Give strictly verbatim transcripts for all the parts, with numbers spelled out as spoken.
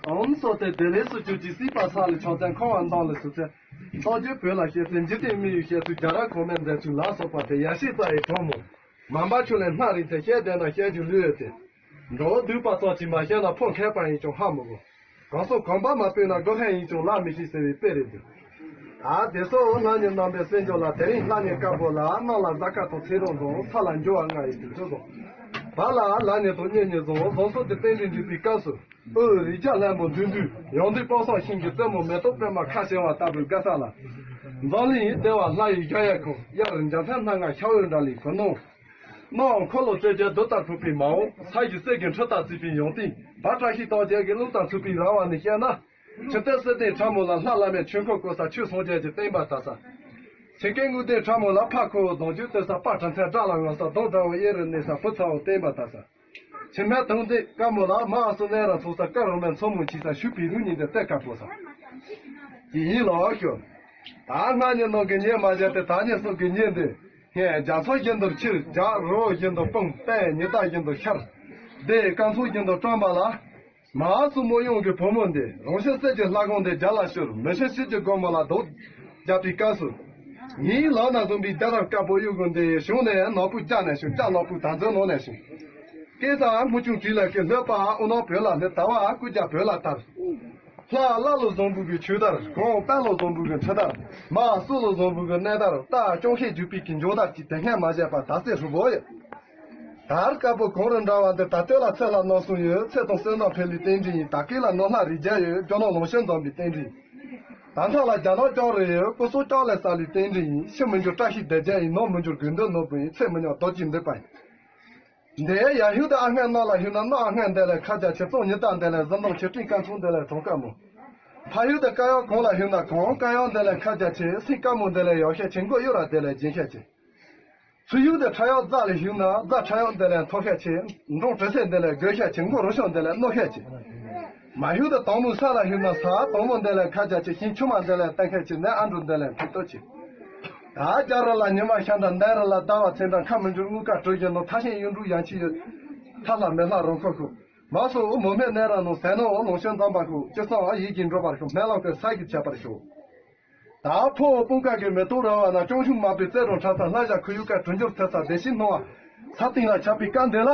ཨོཾ་སྭསྟི་བདེ་ལེགས་སུ་གྱུར་ཅིག་སྲིད་པ་སངས་ལ་ཕྱག་འཚལ་འཁོར་བ་འདས་ལ་ཞུགས་ཚེ། སངས་རྒྱས་བོད་ལ་གཤེགས་ཚེ་འཇིག་རྟེན་མི་ཡི་གཤེགས་ཚུལ་རྒྱལ་རབས་གོང་མའི་མཛད་ཚུལ་ལ་སོགས་པ་དེ་ཡ་ཤེས་རྩ་བའི་གྲོགས་མོ། མ་འབའ་ཆུ་ལེན་སྣ་རིང་ཚེ་བཤད་བདེ་ན་བཤད་རྒྱུ་ལུས་ཡོད་དེ། འགྲོ་བ་སྡུག་པ་ཙམ་གྱིས་མ་བཤད་ན་ཕོ་མཁས་པ་ཡིན་ཀྱང་ཧ་མི་གོ། གང་སོགས་གོམ་པ་མ་སྤོས་ན་སྒོ་ཧན་ཡིན་ཀྱང་ལ་མི་ཤེས་ཟེར་བའི་དཔེ་རེད་འདུག་ད་དེ་སོགས་ལྷ་གཉིས་རྣམ་པའི་སྲས་མགོ་ལ། དེ་རིང་ལྷ་གཉིས་དཀར་པོ་ལ། གནམ་ལ་གཟའ་སྐར་དང་ཚེས་རབས་བཟང་། ས་ལ་འགྱུར་བ་ལྔ་ཡི་དུས་ཚོད་བཟང་། བར་ལ་ལྷ་གཉིས་དང་གཉེན་གཉིས་བཟང་། བཟང་སོགས་ཀྱི་རྟེན་འབྲེལ་འགྲིག་པའི་སྐབས་སུ། ཨོ་རི་རྒྱ་ལྷ་མོ་འདུས་འདུས། ཡང་འདུས་དཔག་བསམ་ཤིང་གི་རྩེ་མོ། མེ་ཏོག་པད་མ་ཁ་བྱེ་བ་ལྟ་བུའི་དགའ་ས་ལ། འཛམ་གླིང་ཡི་བདེ་བ་ལྷ་ཡི་གཞལ་ཡས་ཁང་། དབྱར་འཇའ་ཚོན་སྣ་ལྔ་ཤར་འོད་འདྲ་ལི་ཁོ་ནོ། ནམ་འཁོར་ལོ་རྩེ་རྒྱལ་རྡུལ་ལྟར་ཕུབ་པའི་མ་འོངས། ས་གཞི་གསེར་གྱི་འཕྲུལ་ལྟར་བརྩིགས་པའི་ཡང་སྟེང་། བར་བཀྲ་ཤིས་རྟགས་བརྒྱད་ཀྱི་རླུང་ལྟར་འཚུབ་པའི་ར་བ་ནས་བཤད་ན། ཆུ་སྟོད་གསེར་ལྡན་ཁྲ་མོ་ལ། ལྷ་བླ་མའི་ཆོས་འཁོར་བསྐོར་ས། ཆོས་སངས་རྒྱས་ཀྱི་བསྟན་པ་དར་ས། ཆེ་སྐད་དངུལ་ལྡན་ཁྲ་མོ་ལ། ཕ་ཁོ་བོ་གདོང་བཅུད་བསྟོད་ས། པ་བྲམ་ཟེ་དགྲ་ལ་མངའ་ས། གདོང་དགྲ་བོ་གཡས་རུ་གནས་ས། བུ་ཚ་བོ་བསྟན་པ་དར་ས། ཆུ་སྨད་དུང་ལྡན་དཀར་མོ་ལ། མ་སྲུ་གནས་ར་ཚོགས་ས། དཀར་རོ་མའི་མཚོ་མོ་འཁྱིལ་ས། ཞུ་བི་རུ་གཉིས་ལྡན་གཏེར་དཀར་པོ་ས། དེ་ཡིན་ལོ་ཞོ། ད་ལྔ་གཉིས་ནང་གི་གཉེན་མ་བྱས་ཏེ། ད་གཉིས་གསུམ་གྱི་གཉེན་འདི། ངས་རྒྱ་མཚོ་བཞིན་དུ་ཆེར། རྒྱ་རི་བོ་བཞིན་དུ་སྤུངས། དཔལ་ཉི་ཟླ་བཞིན་དུ་ཤར། སྡེ་སྐར་ཚོགས་བཞིན་དུ་བཀྲམ་པ་ལ། མ་སྲུ་མོ་གཡང་གི་བུ་མོ་འདི། རང་བཞིན་གསེར་གྱི་ལྷ་གོང་འདི་རྒྱ་ལ་ཤོར། མི་ཤི་ཤི་གི་སྒོ་མོ་ལ་རྡོ་རྒྱག་པའི་སྐབས་སུ། ངའི་ལག་ན་བཟུང་བའི་རྒྱ་རབས་དཀར་པོ་གཡུ་གུ་འདི། གཞུང་ནས་ནོར་བུ་རྒྱ་ནས་བྱུང་། རྒྱ་ནོར་བུ་དར་མཛོད་ནང་ནས་བྱུང་། སྐལ་བཟང་དམུ་ཆུང་བྲིས་ལ་ཁེལ། ལྷོད་པ་ཨུ་ནོ་བོད་ལ་ལྷོད། དར་བ་སྐུ་རྒྱ་བོད་ལ་དར། ལྷ་བླ་ལོ་བཟང་པོ་གི་ཆོས་དར། གོང་དཔལ་ལོ་བཟང་པོ་གི་འཕྲིན་དར། མ་སྲུ་ལོ་བཟང་པོ་གི་གནས་དར། རྟ་ཅོང་ཤེས་རྒྱུག་པའི་གི་འཇོ་དར་གྱི་དེ་སྔ་མ་བྱས་པ་ད་སེ་ཧྲུ་བོ་ཡོད། དར་དཀར་པོ་གངས་རི་འདྲ་བ་འདི། ད་སྟོད་ལ་ཚེ་ལྷ་ནོར་གསུམ་ཡོད། ཚེ་དང་བསོད་ནམས་འཕེལ་ལོའི་རྟེན་འབྲེལ་ཡིན། ད་སྐེད་ལ་ནོར་ལྷ་རི་རྒྱལ་ཡོད། ཇོ་ནང་ལོངས་སྤྱོད་འཛོམས་པའི་རྟེན་འབྲེལ་ཡིན། ད་མཐའ་ལ་རྒྱ་ནག་ལྕང་རི་ཡོད། སྐུ་གསུང་ལྕང་ལས་ས་ལུའི་རྟེན་འབྲེལ་ཡིན། ཤི་མི་འགྱུར་བཀྲ་ཤིས་བདེ་རྒྱལ་ཡིན། ནོར་མི་འགྱུར་དགོས་འདོད་ནོར་བུ་ཡིན། ཚེ་མི་ཉམས་རྡོ་རྗེ་འདོད་པ་ཡིན། འདི་ཡར་ཤུལ་དུ་ཨ་སྔས་ནང་ལ་ཤུལ་ན། ནང་ཨ་སྔས་འདི་ལས་ཁ་རྒྱ་ཆེ། གཙང་ཉི་ཟླ་འདི་ལས་གཟི་མདོག་ཆེ། སྤྲིན་དཀར་ཚོགས་འདི་ལས་གྲོང་དཀར་མོ། ཕ་ཡུལ་དུ་དཀར་ཡོལ་གངས་ལ་ཤུལ་ན། གངས་དཀར་ཡོལ་འདི་ལས་ཁ་རྒྱ་ཆེ། སེང་དཀར་མོ་འདི་ལས་ཡོག་ཤས་ཆེ། མགོ་གཡུ་རལ་འདི་ལས་རྒྱན་ཤས་ཆེ། ཚུར་ཡུལ་དུ་ཁྲ་ཡོལ་རྫ་ལ་ཤུལ་ན། རྫ་ཁྲ་ཡོལ་འདི་ལས་མཐོ་ཤས་ཆེ། འབྲོང་གྲི་སེ་འདི་ལས་རྒོད་ཤས་ཆེ། མགོ་རུ་ཤོང་འདི་ལས་རྣོ་ཤས་ཆེ། མ་ཡུལ་དུ་དང་མོ་ས་ལ་ཤུལ་ན། ས་དང་མོ་འདི་ལས་ཁ་རྒྱ་ཆེ། ཤིང་ཆུ་མ་འདི་ལས་བརྟན་ཤས་ཆེ། ནས་ཨ་འབྲུ་འདི་ལས་མཐུ་སྟོབས་ཆེ། ད་རྒྱ་རི་ལ་ཉི་མ་ཤར་འདྲ། འདན་རི་ལ་ཟླ་བ་ཚེས་འདྲ། མཁའ་མི་འགྱུར་དངུལ་དཀར་གྲུ་བཞི་ནོར། ཐ་ཤིང་གཡུ་འབྲུག་ཡང་ཆེ་ཡོད། ཐ་ལྷ་མེ་ལྷ་རང་འཁོར་ཤོག་མ་སོ་འུ་མོ་མེ་ནས་ར་ནོ། ཟས་ནོ་འུ་ལོངས་སྤྱོད་འཛོམས་པར་ཤོག་སྤྱི་བསང་འུ་ཡིད་ཀྱིས་འགྲུབ་པར་ཤོག་སྨན་ལམ་ཀུན་ས་གིས་ཆད་པར་ཤོག་ད་ཕོ་བོ་དཔུང་དཀར་གྱི་མེ་ཏོག་ར་བ་ན། ཅོང་ཞུ་མ་པའི་རྩེ་རུ་འཁྲབ་ས། ལྷ་བཞག་ཁུ་ཡུ་ཀ་གྲུ་འགྱུར་ཐེབས་ས། བདེ་སྐྱིད་སྣང་བ་ས་སྟེང་ལ་ཁྱབ་པའི་སྐབས་འདི་ལ།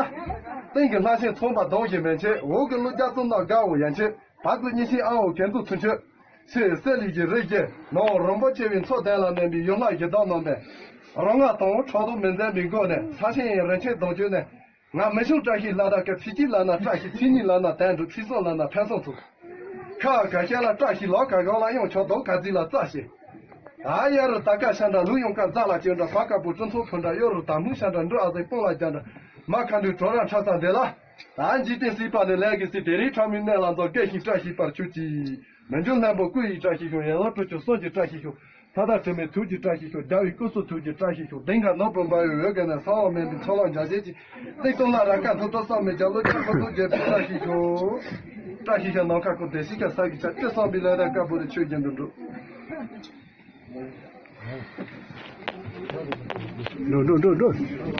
སྟེང་གི་ལྷ་ཆེན་ཚངས་པ་གདོང་བཞིན་མན་ཆད། འོག་གི་ཀླུ་རྒྱ་གཙུག་ན་དགའ་བོ་ཡན་ཆད། བར་དུ་གཉིས་ཆེན་ཨ་འོ་གན་དུ་ཚུན་ཆད། ཚེ་གསེར་ལས་ཀྱི་རི་བརྒྱད་ནོར་རིན་པོ་ཆེ་བའི་མཚོ་གདན་ལ་མནན་པའི་ཡུལ་ལྷ་ཡི་དམ་རྣམས་པས། རང་ང་དང་ཕྲག་དོག་མི་འཛེམ་པའི་སྒོ་ནས། ས་ཆེན་ཡི་རིན་ཆེན་གདུང་བརྒྱུད་ནས། ང་མི་ཆུང་བཀྲ་ཤིས་ལ་དྭགས་ཀྱི། ཚེས་གཅིག་ལ་ན་བཀྲ་ཤིས། ཚེས་གཉིས་ལ་ན་དལ་འགྲོ། ཚེས་གསུམ་ལ་ན་ཕན་སེམས་ཚོགས། ཁ་ག་ཤ་ལ་བཀྲ་ཤིས། ལོ་ག་གང་ལ་གཡང་ཆོག་དོ་ག་ཙི་ལ་རྩ་ཤེས། ད་ཡ་རུ་ད་ཀ་ཤ་འདྲ། ལུག་གཡང་ཀ་རྫ་ལ་སྐྱོན་འདྲ། བ་དཀར་པོ་སྤྲིན་ཚོགས་ཕུ་འདྲ། གཡོ་རུ་ད་མུ་ཤ་འདྲ། འབྲུ་ཨ་ཟེ་སྤུངས་ལ་རྒྱ་འདྲ། མ་ཁ་འདུས་གྲོ་ར་འཁྲབ་ས་འདི་ལ། ད་འཇིག་རྟེན་སྲིད་པ་ནི་ལས་ཀྱི་སྲིད། དེ་རིང་ཁྲ་མོའི་གནས་ལ་འཛོམས། དགེ་ཞིང་བཀྲ་ཤིས་པར་གྱུར་ཅིག་མི་འགྱུར་ལྷན་པོ་སྐུ་ཡི་བཀྲ་ཤིས་ཤོག་ཡན་ལག་དྲུག་ཅུ་གསུམ་གྱི་བཀྲ་ཤིས་ཤོག་ཕ་དག་དྲི་མེད་ཐུགས་ཀྱི་བཀྲ་ཤིས་ཤོག་རྒྱལ་བའི་སྐུ་གསུང་ཐུགས་ཀྱི་བཀྲ་ཤིས་ཤོག་གདེངས་ཀ་ནོར་བུ་འབར་བའི་འོད་ཀྱི་ནང་། གསང་བ་མེད་པའི་ཚོགས་ལ་འཇའ་ཆེན་གྱི། གླིང་སྟོང་ལ་ར་ཀ་མཐུ་སྟོབས་བསམ་མེད། རྒྱ་ལོ་ཀྱང་ཁོ་ཚོ་རྒྱལ་པོའི་བཀྲ་ཤིས་ཤོག་བཀྲ་ཤིས་ཤོག་ནམ་མཁའ་ཁོ་བདེ་ཞིང་ཁ་ས་གི་ཆ། ཅི་བསམ་པའི་ལས་དང་དཀར་པོ་རེ་ཆོས་བརྒྱུད་དུ་འགྲོ། འགྲོ་འགྲོ་འགྲོ་འགྲོ།